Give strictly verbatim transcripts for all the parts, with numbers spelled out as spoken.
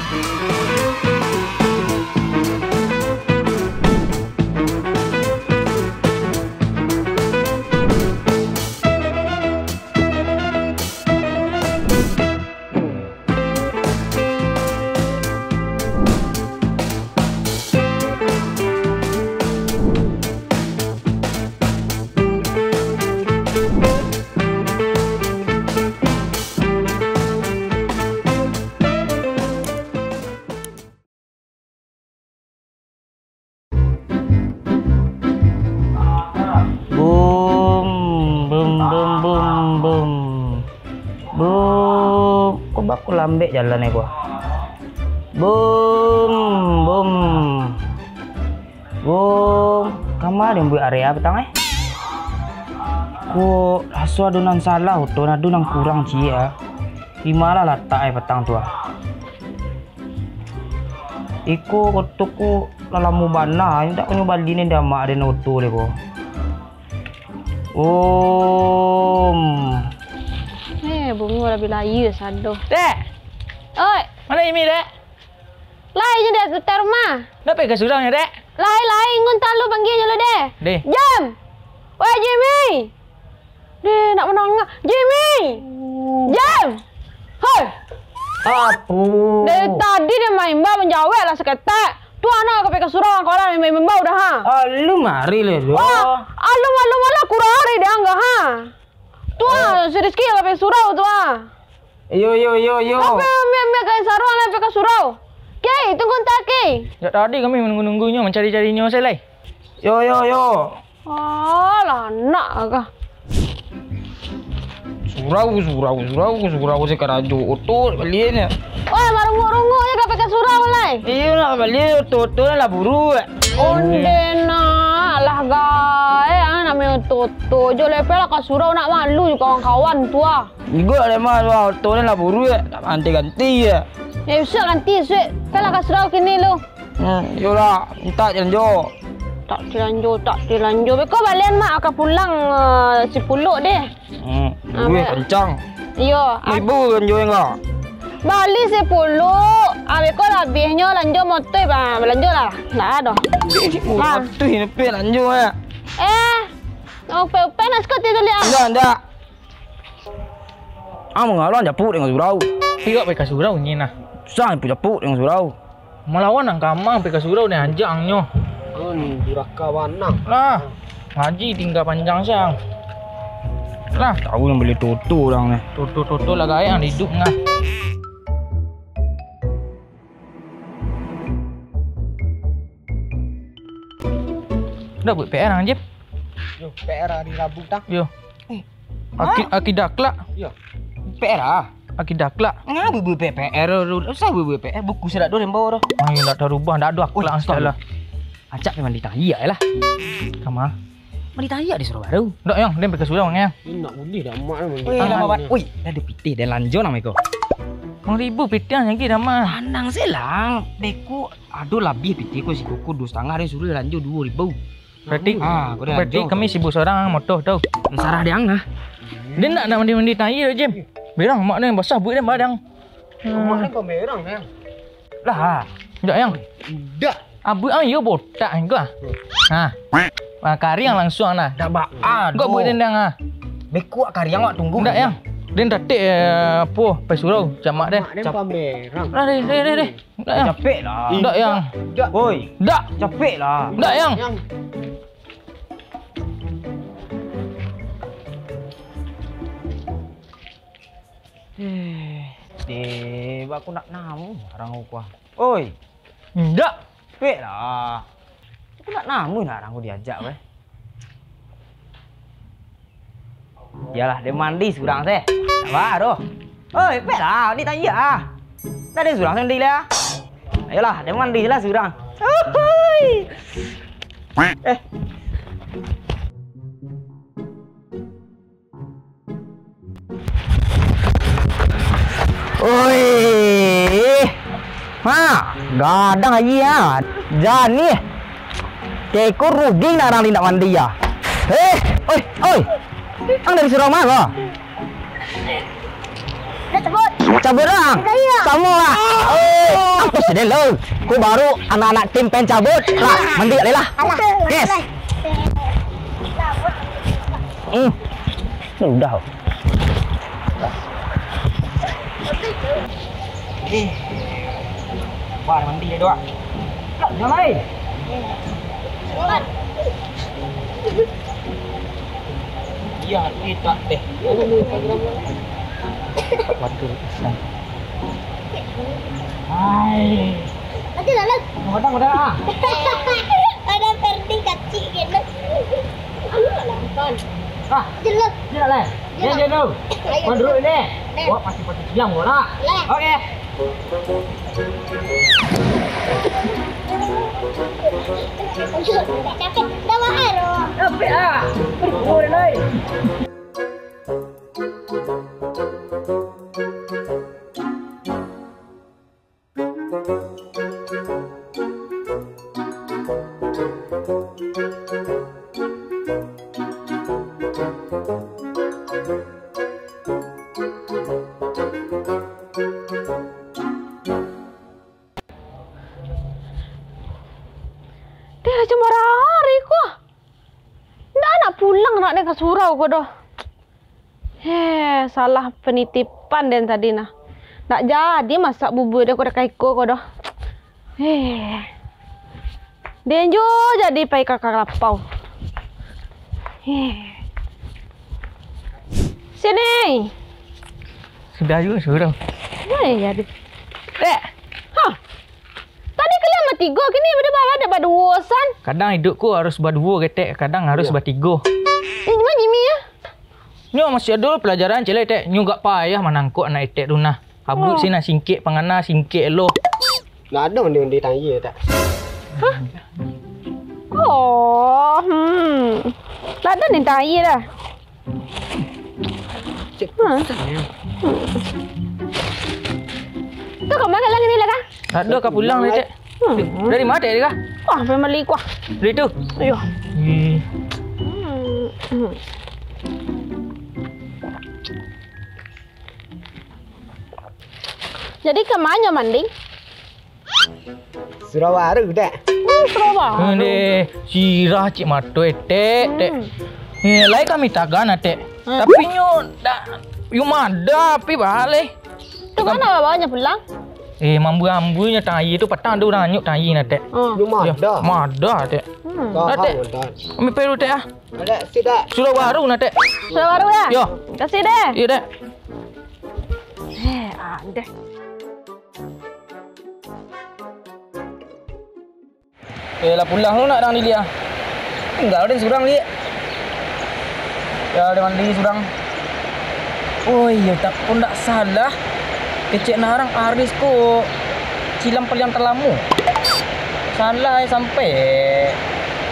Bum, bum, bum, bum, bum. Bum. Kok baku lambek jalan ko? Bum, bum. Bum. Kama den buek area patang, eh? Kok raso ado nan salah oto, ado nan kurang ciek, ah. Di ma lah latak, eh, patang tu, ah? Iko oto ko lah lamo bana, indak ko nyo bali ni dek amak den oto deh ko. Om. Eh, bungo lah bilayu sado. Dek! Oi! Mano Jimmy, Dek? Lai nyo, Dek, datai rumah. Ndak pai ka surau nyo, Dek? Lai, lai, ingon talu panggia nyo lu, Dek. Deh. Jam! Woi, Jimmy! Deh, nak manangah. Jimmy! Jam! Hoi! Apo? Dari tadi den maimbau, manjawek lah saketek. Tu anak ka pai ka surau, kawan maimbau dah, ha. Alun mari lai, Dok. Wah, alun-alun malah kurang ari dek ang, ha. Tu, ha, si Rizky ka pai surau tu, ha. Iyo, iyo, iyo, iyo. Apo ambiak-ambiak kain saruang lai pai ka surau? Kiai, tunggu tak, Kiai? Jak tadi kami manunggu-nunggunyo, mancari-carinyo se lai. Yo, yo, yo. Alah, anak kah. Surau, surau, surau, surau, se karajo oto baliaknyo. Wah, marunguak-runguak je ka pai ka surau lai. Iyo, nak baliak oto-oto lah buruak. Onde nak, lah gaek, ah, namonyo oto-oto. Jo lepeh lah ka surau, nak malu jo kawan-kawan tu ah. Iguak dek mah tu ah, oto ni lah buruak, nak ganti-ganti je. Ya, isuak ganti, isuak. Pai lah ka surau kini lu. Hmm, iyolah, mintak cilanjo. Tak cilanjo, tak cilanjo. Beko balian mak ka pulang, eh, sipuluah deh. Hmm, ah, duit mak. Kancang. Iyo, limo ribu cilanjo ko. Bali sipuluah, ah, beko labiahnyo lanjo motoi, bah, balanjo lah. Ndak ado. Duit sipuluah ratuih lebih lanjo, eh. Eh, upek-upek nak sekoti tu liang. Ndak, ndak. Ah, mangalang japuk dengan surau. Pihak pai ka surau nyo nah. Susah japuk-japuk dengan surau. Malawan ang kamang pai ka surau den ajak ang nyo. Ang duraka banang. Lah, ngaji tingga panjang siang. Lah. Tahu nan bali toto urang ni. Toto-toto lah gaek ang iduik ngah. Dah buek P R ang, Jim? Yo, P R hari Rabu tah. Yo. Eh, aki, aki daklak. Yo. P R ah. Aki daklak. Ngapa buek P R? Usah buek P R, buku surat tu den bawa tu. Ai, ndak tarubah, ndak ado akhlak. Oi, ang sudah lah. Acak pai mandi tayia lah. Kama? Mandi tayia di surau baru. Ndak, Yang, den pai ka surau, Yang. Indak buliah dah, Mak, mandi tayia. Oi, dah ado pitih, den lanjo namo iko. Mang ribu pitih lagi dah, Mak. Tanang se lah. Beko ado labiah pitih ko, siko ko duo satangah, den suruah lanjo duo ribu. Berarti, ah, berarti kami sibuk surang moto tu. Sarah dek ang lah. Dia nak, nak mandi-mandi tai je, Jim. Berang mak dia basah buat dia barang. Mak dia pamerang, ya. Lah. Ndak, Yang. Ndak. Abang ang yo botak ang ko ah. Ha. Ah, kariang langsung nah. Dak ba-, aduh. Kok buat dendang ah. Bekuak kariang awak tunggu. Ndak, Yang. Dia tatik, eh, apo, pai surau, camak dia. Mak dia pamerang. Lah, deh, deh, deh, deh. Ndak, Yang. Capek lah. Ndak, Yang. Woi. Ndak. Capek lah. Ndak, Yang. Yang. Eh, deh, bak aku nak namu, arang aku ah. Oi. Ndak. Capek lah. Aku nak namu nak arang aku diajak, weh. Iyolah, dia mandi surang seh. Sabar doh. Oi, pek lah, ni tayia ah. Dah dia surang sendiri lah. Ayolah, dia mandi lah surang. Uhuy. Eh. Oi. Ha, gadang aji ah. Janih. Keko rugi nak arang indak mandi ah. Eh, oi, oi. Ang dari surau mano? Dah cabut. Cabut lah. Kamu lah. Oi. Jadi lo, ku baru anak-anak tim pencabut. Lah, mandi lah. Alah, yes. Hmm. Udah. Eh. Wah, mandi dia doang. Jangan lain. Iya, ni tak teh. Waduh, pisang. Hai. Ada dalam. Padang, padang, ah. Ada Ferdi kacik gitu. Ayo lah, Bang. Ah, jelas. Jelas lah. Jelas. Dia, dia tahu. Ayo. Kau duduk ini. Nah. Wah, pasti-pasti siang kau lah. Lah. Oke. Capek. Dah mahal, oh. Capek, ah. Boleh, lain. Teh lah cuma hari ko. Ndak nak pulang nak dek ka surau ko doh. Heh, salah penitipan den tadi nah. Ndak jadi masak bubur dek ko dek ka iko ko doh. Heh. Den jo jadi pai ka kalapau. Heh. Sini. Sudah juga surau. Mana jadi? Dek. Hah. Tadi kalian batigo, kini bada-, bada-, baduo san. Kadang iduik ko harus baduo, Tek, kadang harus batigo. Ini mah Jimmy, ya? Nyo masih ado pelajaran, Cek, Tek. Nyo agak payah manangkok anak etek tu nah. Habuk si nah singkek pangana, singkek lo. Lah ado undi-undi tayie, Tek? Hah? Oh, hmm. Lah ado ni tayie dah. Cek, hmm. Tu ka ma kalian ni lah, Kak? Ado ka pulang ni, Tek. Hmm. Dari ma, Tek, Kak? Wah, family kuah. Dari tu? Ayo. Hmm. Hmm. Hmm. Jadi, ka ma nyo mandi? Surau baru, Tek. Hmm, surau baru. Ndeh, sirah cik mato etek, Tek. Hmm. Eh, lai kami tagan, Tek. Hmm. Tapi nyo dak, yo madah, tapi baleh. Tu kan awak bawa nyo pulang? Eh, mambu-ambu nyo tayie tu, patang ado urang anyuk tayie nah, Tek. Hmm. Yo madah. Yo, madah, Tek. Hmm. Dah, Tek. Ambiak pai dulu, Tek, ah. Tek, sudah. Surau baru nah, Tek. Surau baru, ya? Yo. Kasih deh. Iyo, Tek. Eh, adeh. Eh, lah pulang lu nak dang diliak ah. Tinggal den surang, Lik. Ya, den mandi surang. Oh iyo, tak pun ndak salah. Kecek nah arang Aris ko cilam paliang talamo. Salah, eh, sampai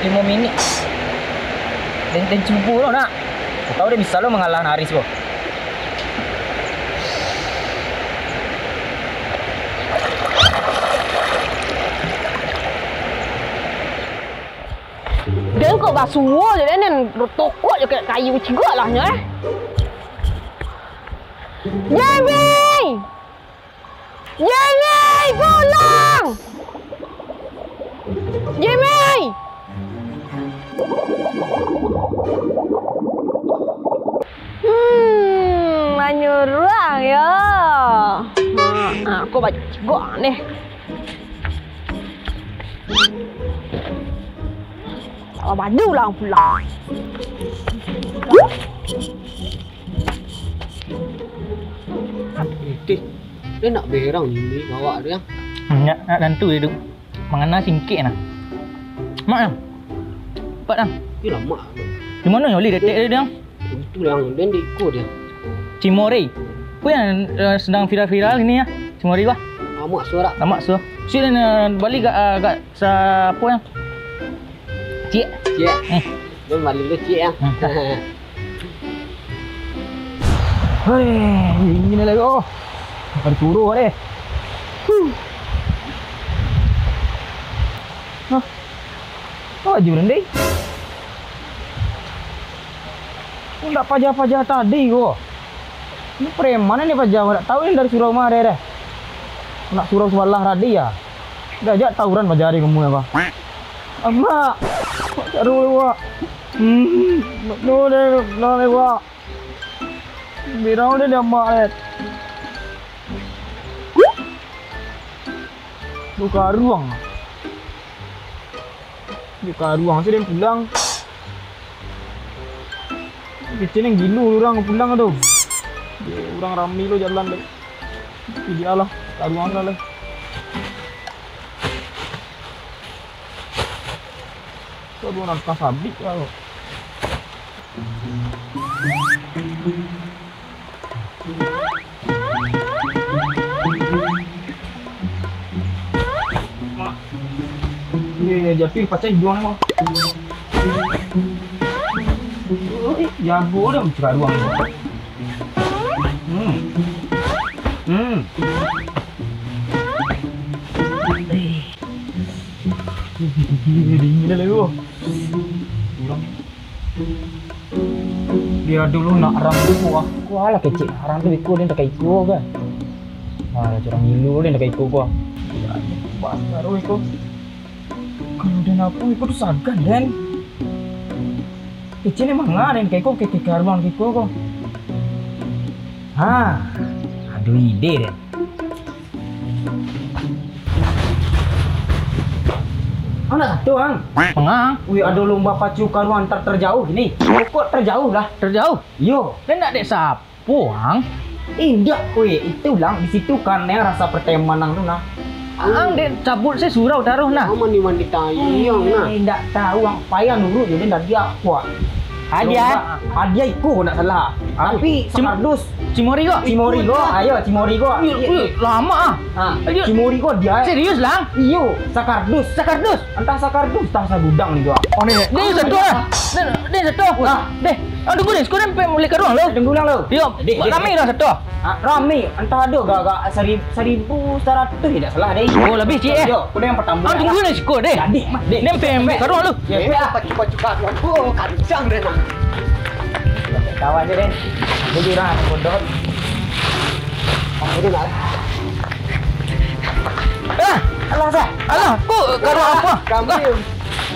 limo minik. Den, den cubo lo nak. Kau den bisa lo mangalah nah Aris ko. Den kok basuo je den, den tokok je kayak kayu cigak lah nyo, eh. Jimmy! Jimmy, pulang! Jimmy! Hmm, manyuruang yo. Ha, ha, ko bacigok ni. Salah baju lah pulang. Itih, dia nak berang ni awak dia. Nak, nak tantu dia tu. Mangana singkek nah. Mak, ah. Cepat dah. Ih, lamak. Di mana yang boleh detek dia, Dang? Itu lah, dia di iko dia. Cimory. Apa yang, eh, sedang viral-viral ini ya? Cimory bah. Lamak suara. Lamak suara. Sini, eh, balik gak, eh, gak sa-, apa yang? Cik. Cik. Hmm. Dia balik dulu, Cik, ya. Hmm. Hei, dingin lagi. Oh. Makan suruh deh. Huh. Hah? Apa baju rendai? Ndak paja-paja tadi ko. Ini preman ni paja, ndak tahu ni dari surau ma deh. Nak surau sabalah tadi ya. Dah jak tawuran baja ari kamu ya, Pak. Amak. Mak caro lewat. Hmm, no deh, no lewat. Birau deh dia amak deh. Buka ruang. Buka ruang sih dia pulang. Kecil yang gilo urang pulang tu. Dia urang rami lo jalan deh. Tapi dia lah, karuang lah lah. Karuang langkah sabik lah. Mak. Ni, ni, Japir pacah hidung ni, Mak. Oi, jago dah muncul karuang ni. Hmm. Hmm. Dingin dah lalu. Dia dulu nak arang tu, ah. Kualah kecek arang tu iko dia tak iko kan. Ah, curang gilo dia tak iko ko. Pas taruh iko. Kalau dia nak pun iko tu sagan, Den. Kecek ni manga, Den, kayak iko, kayak, kayak karuang kayak iko ko. Ha, aduh ide, Den. Ang nak satu, Ang? Manga? Wih, ado lomba pacu karuang antar terjauh ni. Pokok terjauh lah. Terjauh? Iyo. Lah nak dek sapo, Ang? Indak, weh. Itu, Lang. Di situ kan, yang rasa pertemanan tu, nah. Ang dek cabut se surau taruh, nah. Mandi-mandi tai, Ang, nah. Indak tahu, Ang. Payah nurut je, dia ndak dia kuat. Hadiah? Lomba, hadiah iko kok ndak salah. Tapi cim-, sakardus. Cimori ko? Cimori ko, ayo, cimori ko. Ui, ui, lama ah. Ha, ayo. Cimori ko dia. Serius lah? Iyo, sakardus. Sakardus? Entah sakardus, entah sagudang ni ko. Oh, ni. Deh, satu lah. Deh, deh, satu. Lah. Deh, ah, tunggu deh, sekarang pe mulai karuang lo. Tunggu lang lo. Yo, deh, deh, rami deh. Lah satu. Ah, rami, entah ado gak, gak seri-, seribu saratus tidak salah deh. Oh, lebih cik eh. Yo, udah yang pertama. Ah, tunggu deh, siko deh. Jadi, mah, deh. Ni pe ambil karuang lo. Ya, ya. Pacu-pacu karuang. Oh, kancang deh, nah. Tahu aja deh. Dia jurang, bodoh. Ampun lah. Ah, alah, sah. Alah, kok karuang apa? Kami. Ah,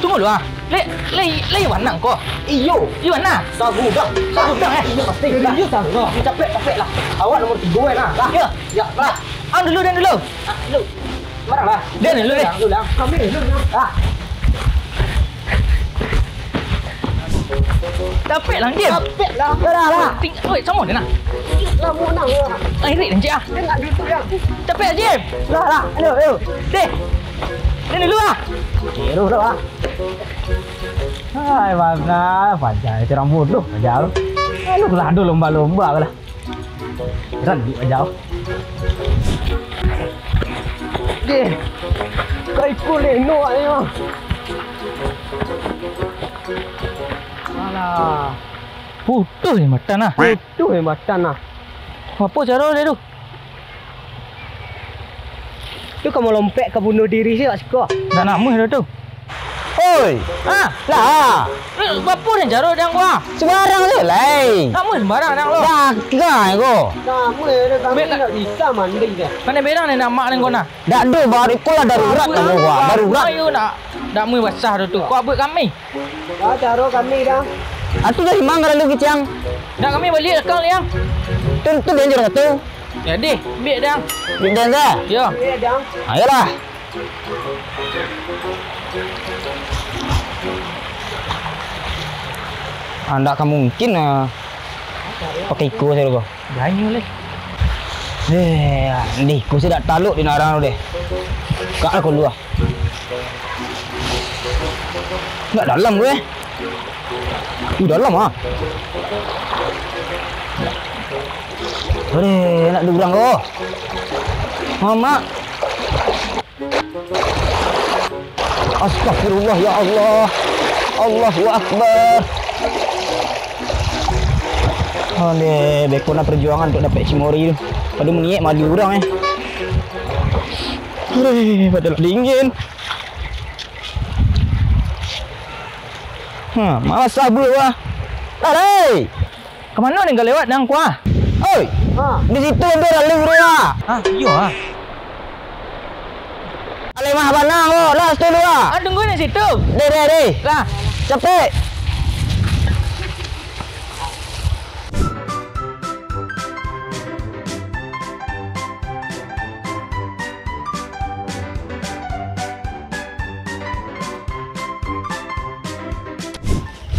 tunggu dulu ah. Le, le, le Iwan nang ko? Iyo. Iwan nah? Sagudang. Sagudang eh? Iyo, pasti. Serius ah. Capek, capek lah. Awak nomor tiga eh nah. Lah. Yo. Ya, lah. Ang dulu, dan dulu. Ah, dulu. Marah lah. Dan dulu eh. Dulu lah. Kami dulu. Ah. Capek lah, Jim. Capek lah. Dah lah. Ting-, oi, sama dia nah. Lama nak lah. Ah, irit, Jim ah. Dia nak duduk ya. Capek, Jim. Lah, lah. Ayo, ayo. Deh. Dan dulu ah. Terus lah. Hai, bangka, paja itu urang bodoh, paja tu. Lalu lah ado lomba-lomba lah. Kan duit paja tu. Deh, ka iko leno ayo. Alah. Putuih matan ah. Putuih matan ah. Apo caro dia tu? Tu ka malompek ka bunuh diri se, Pak Siko. Ndak namuah dah tu. Oi! Ah! Lah! Eh, bapo den caro dang ko ah? Sembarang se lai. Namuah sembarang dang lo. Dagang ko. Namuah dah kami ndak bisa mandi dah. Pandai berang ni nak mak dang ko nah. Ndak ado, baru iko lah darurat kamu ko ah. Darurat. Ayo nak. Ndak muih basah dah tu. Ko buek kami. Ba caro kami, Dang? Atu dari manga lalu kiciang? Dah kami baliak akang, Liang. Tu, tu dia jurang satu. Jadi, ambiak, Dang. Ambiak, Dang, dah? Yo. Ambiak, Dang. Ayolah. Ah, ndak ka mungkin, ah, pakai iko sajo ko. Ganyo leh. Eh, deh, ko sudah taluk di narang tu deh. Kak aku luah. Ndak dalam ko eh. Ih, dalam ah. Aduh, nak durang ko. Mamak. Astagfirullah, ya Allah. Allahu Akbar. Aleh, beko na perjuangan untuak dapek cimori tu. Pado maniek mali urang eh. Aleh, pado lah dingin. Ha, malas sabuik wah. Aleh! Ka mano den ka lewat dang ko ah? Oi! Ha. Di situ ado lalu urang ah. Ah, iyo ah. Situ lu, ah. Ah, tunggu di situ. Deh, deh, deh. Lah. Capek.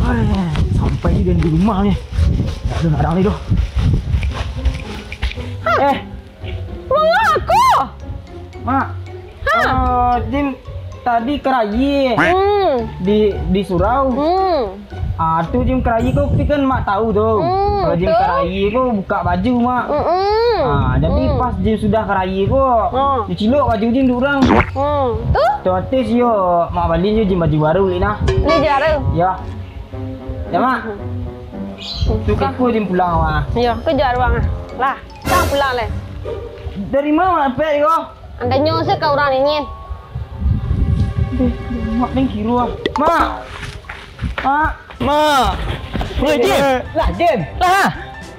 Ai, sampai di, di rumah ni. Tak ada orang ni doh. Eh, Manga ko? Mak. Ha. Eh, Jim tadi karayi. Hmm. Di, di surau. Hmm. Ah, tu Jim karayi ko, tapi kan Mak tahu tu. Hmm, kalau Jim tu? Karayi ko buka baju, Mak. Mm-mm. Ah, jadi, hmm, pas Jim sudah karayi ko, hmm, dicilok baju Jim dek urang. Hmm. Tu? Otomatis yo, Mak bali jo Jim baju baru lek nah. Bali baju baru? Yo. Ya, Mak. Tu ka ko Jim pulang, Mak. Yo, ko jo urang ah. Lah. Dah pulang lai. Dari ma Mak dapek ko? Andanyo se ka urang ninian. Deh, Mak ning kiro ah. Mak. Mak. Mak. Weh, Jim. Lah, Jim. Lah.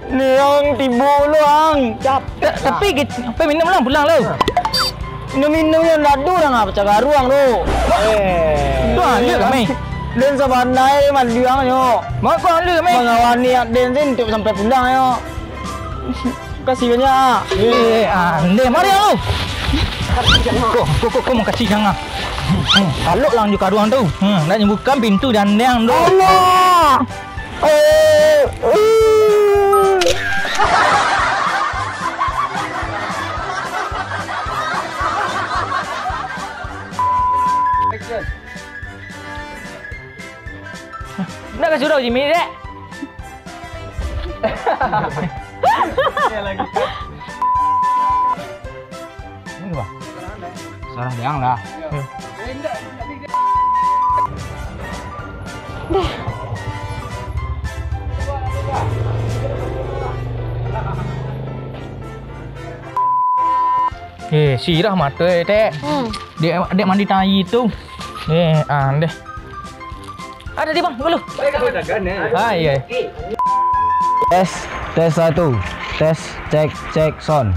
Ni ang tibo lo, ang. Cap. Ta-, tapi kit-, apo minum lah pulang lo. Ha. Minum-minum yang dadu dah ngah pacah garuang tu. Eh. Tu ah, lihat kami. Den sabanai mandiang nyo. Mak, kau lihat kami. Mangawani aden sen untuak sampai pulang nyo. Makasih banyak. Eh, ah, ndeh, mari lu. Ko, ko, ko, ko, makasih jangan. Hmm, kalau lang jo karuang tu. Hmm, nak buka pintu jandiang tu. Allah. Eh, eh. Nak ka surau Jimmy dek? Ini apa? Sarah Dayang lah. Eh, sirah mato, eh, Tek. Hmm. Dek, dek mandi tai tu. Eh, andeh. Ada di bang, dulu. Ah, iya. Tes, tes satu. Tes, cek, cek, sound.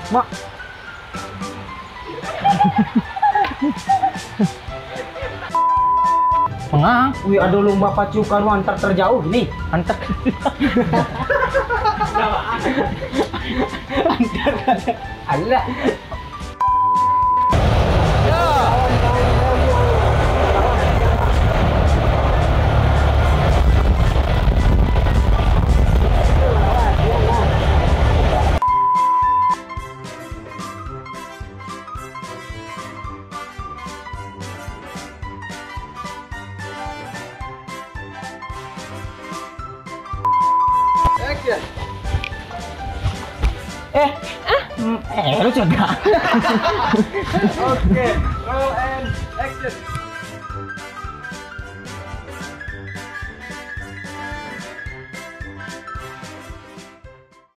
Mak. Manga? Wih, ado lomba pacu karuang antar terjauh ni. Antar. Antar. Alah. Action. Eh. Ah. Mm, eh, lu cegah. Oke, roll and action.